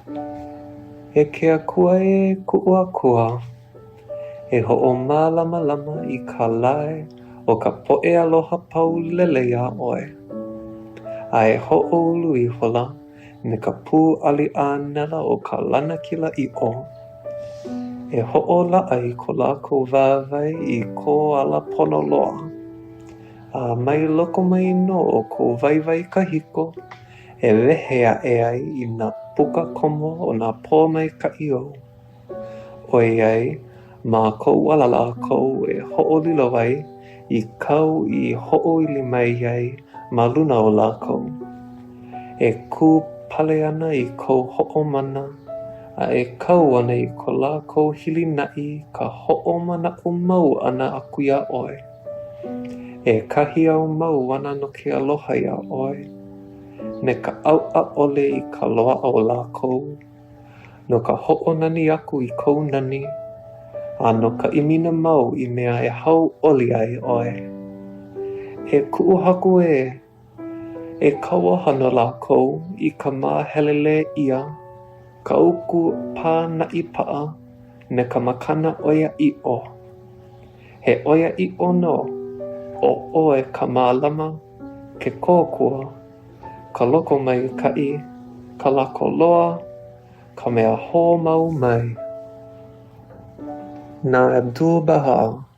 E ke Akua ē kuʻu Akua, e hoʻomālamalama i ka lae o ka poʻe aloha paulele iā ʻoe, a e hoʻoulu ihola me ka pūʻali ʻānela o ka lanakila ʻiʻo, e hoʻolaʻa i ko lākou wāwae i kō ala pono loa, a mai loko mai nō o kou waiwai kahiko e wehe aʻe ai i nā puka komo o nā pōmaikaʻi ou. ʻOiai ma kou ala lākou e hoʻolilo ai i kāu i hoʻoili mai ai ma luna o lākou, e kū pale ana i kou hoʻomana, a e kau ana i ko lākou hilinaʻi i ka hoʻomanaʻo mau ʻana aku iā ʻoe. E kahiau mau ana no ke aloha iā ʻoe, me ka ʻauʻa ʻole i ka loaʻa o lākou. No ka hoʻonani aku i kou nani, a no ka ʻimina mau i mea e hauʻoli ai ʻoe. E kuʻu Haku ē, e kauoha no lākou i ka māhelelē ʻia, ka uku pānaʻi paʻa me ka makana ʻoiaʻiʻo. He ʻoiaʻiʻo nō, ʻo ʻoe ka mālama, ke kōkua, ka lokomaikaʻi, ka lako loa, ka mea hoʻomau mai. Na ʻAbdu'l-Bahá.